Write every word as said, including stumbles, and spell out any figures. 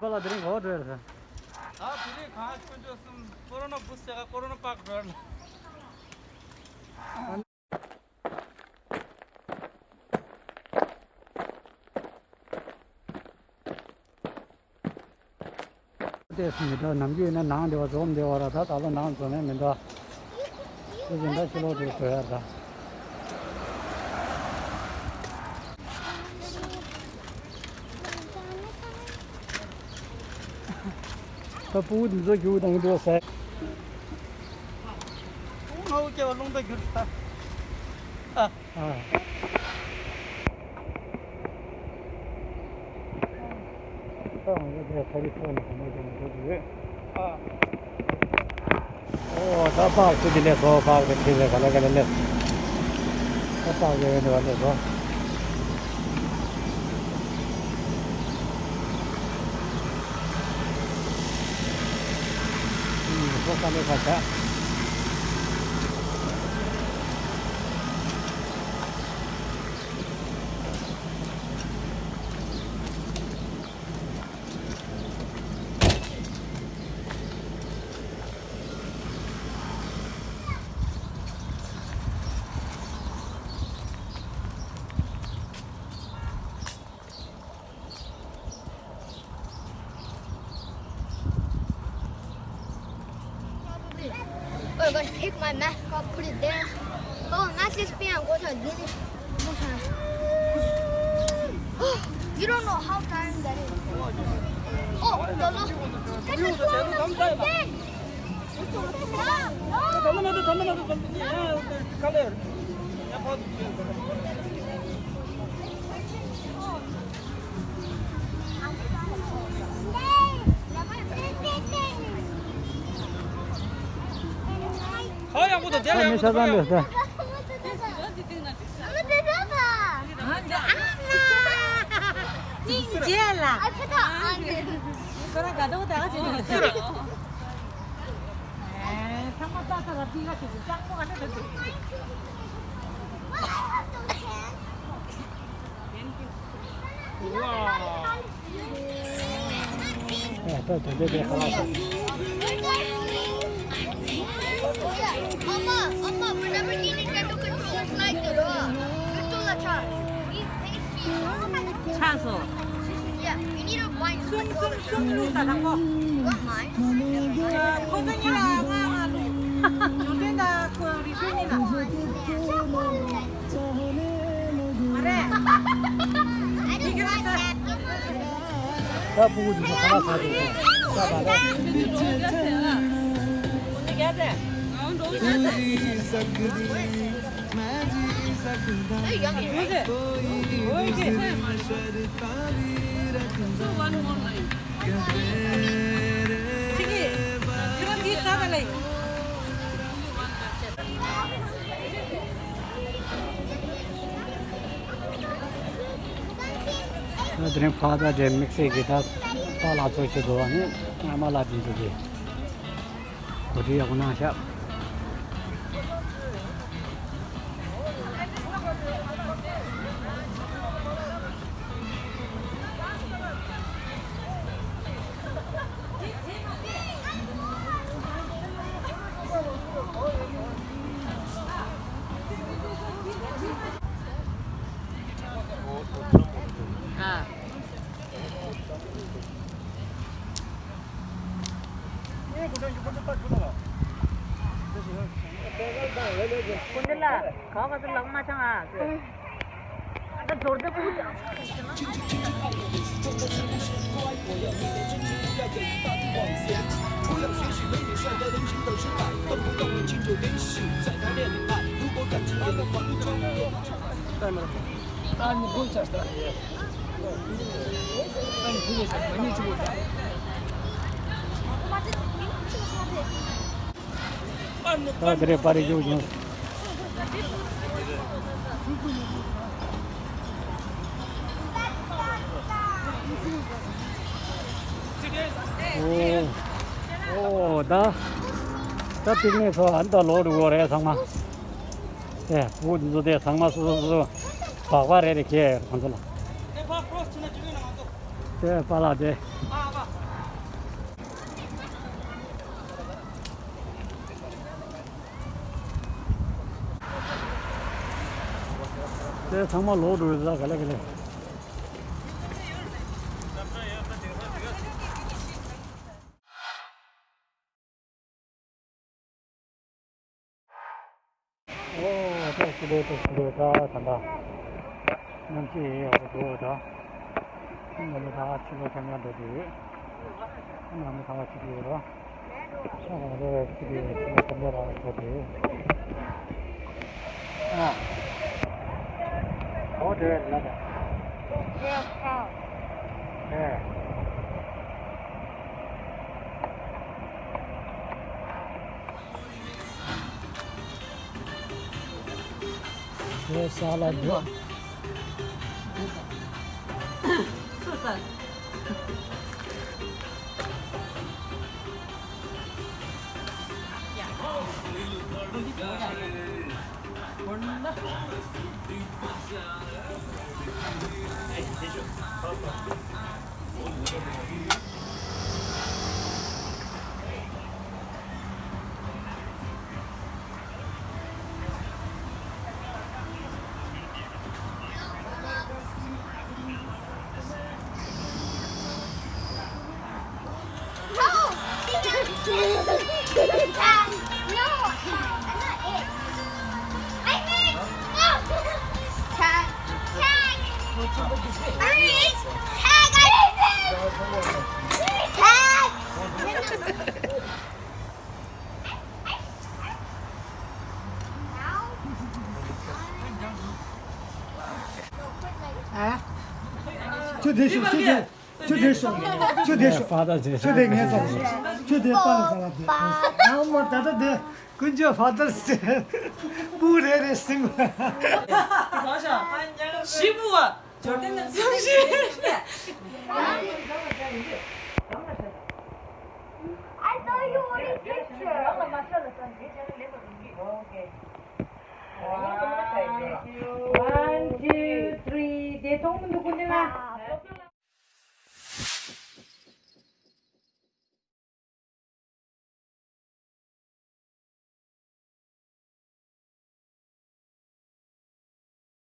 ཁོ་ལ་དེ་རིང་གོ་བ་འགྲོ་ཡོད་རེད། ད་དེ་རིང་གང་ཆོས་ཆོས་གསུམ་ཀོ་རོ་ན་བུ་སེ་ག་ཀོ་རོ་ན་པག་འགྲོ་ཡོད་རེད། ལྟས་སུ་མི་འདྲ། ནམ་རྒྱུན་ཡིན་ན་ནང་འདི་བ་འཛོམས་འདི་བ་ར། ད་ད་ལོ་ནང་འཛོམས་ཡ་མི་འདུག་དེ་བཞིན་ད་ཕྱི་ལོགས་དེ་བྲོས་ཡ་ད། ད་སྤུ་གུ་འདི་ཚོ་རྒྱུག་དང་འགྲོ་ཟེར། ང་འུ་སྐྱེ་བ་རླུང་རྟ་རྒྱུག་ད། ཨ། ཨ། ད་ང་ཚོ་ཁ་རི་ཁ་ནས་གོམ་པ་རྒྱག་ནས་འགྲོ་གི་ཡོད། ཨ། ཨོ་ད་པག་ཅིག་གི་སླེབས་སོང་། པག་དེ་ཁྱེར་ནས་ག་ལེ་ག་ལེ་སླེབས། ད་པག་གི་ཡོད་འདི་བ་སླེབས་སོང་། ཨུམ། ཁོ་ག་ལེ་ག་བྱ། Oh, I gotta take my mask off, put it there. Oh, mask is being go to this. You don't know how tiring that is. Oh, no, no. That's a phone again. ཁ་ཡག་པོ་དང་ལྡན་ཡག་པོ་དང་། ཨ། ད་དེ་འདྲ་དེ་ཁ་ལག་ཟ། Mama, Mama, whenever you need better control, it's like the rock. Good to the chance. Be patient. Chance. Yeah, you need to bind the controller. You want mine? ཁོ་ཚོ་གཉིས་ལ་ང་ང་ལུས། ཡོན་ཏན་དང་ཁོ་རི་ཁྲོད་གཉིས་ལ། མ་རེད། འདི་ག་རེ་ཟ། ད་སྤུ་གུ་འདི་ཚོ་ཁ་ལག་ཟ་དགོས་ཀྱི། ད་ད་ད། དེ་རིང་ཕ་དང་འདྲེ་དམིགས་བསལ་གྱི་ད་པཱ་ལགས་ཚོ་ཞིག་འདུག་ཨ་ནི་ཨ་མ་ལགས་དེ་ཚོ་གིས་གོ་སྒྲིག་ཡག་པོ་གནང་ཤག་ད་དེ་རེད། པར་རིག་བྱུང་། ཨོ། ཨོ། ད་ད་པིག་ནིག་ཚོ་ཨ་ནི་ད་ལོག་འགྲོ་གི་རེད་ཚང་མ། ཨེ། བུ་འདི་ཚོ་དེ་ཚང་མ་སོ་སོ་སོ་སོ་བག་བག་རེད་རེད། ཁྱེད་ང་ཚོ་ལ། དེ་པཱ་ལགས་དེ། དེ་ཚང་མ་ལོག་འགྲོ་ཡོད་ས་ག་ལེ་ག་ལེ། ཨོ་ད་སུ་ལེ་ད་སུ་ལེ་ད་ད་ད་ནམ་ཞིག་ཡོད་འགྲོ་ད། ནམ་ཞིག་ད་ཕྱི་ལོགས་ཁྱམས་ཡང་འགྲོ་དུས་ནམ་ཞིག་ད་ཕྱི་ལོགས་ཡོད་རོ། ཨ་ནི་ཁྱི་ཁྱི་ཁྱི་ཁྱི་ཁྱི་ཁྱི་ཁྱི་ཁྱི་ཁྱི། ཨ། ཨོ་དེ་ལ་ད། ཨེ། དེ་ས་ལ་འདུག་ཁྱོད་བསྡད་ཤོག་ཁྱོད་བསྡད་ཁྱོད་བསྡད་ཤོག་ཁྱོད་བསྡད་ཤོག་ཕ་དང་བྱེད་ཁྱོད་བསྡད་ངས་ཚར་ཤོག་ཁྱོད་བསྡད་པ་ལ་ཚར་ལ་བསྡད། ཨ་མ་ད་ལྟ་བསྡད། ཀུན་སྤྱོད་ཕ་དར་ཟེར། སྤུ་རེ་རེ་ཟིན། གང་ཤ། ཞི་མོ་བ། འབྱོར་ལྡན་རྣམས་བསམ་ཤེས། I saw you on a picture. One, two, three. དེ་མཐོང་མི་འདུག་ཀུན་སྤྱོད་ལ།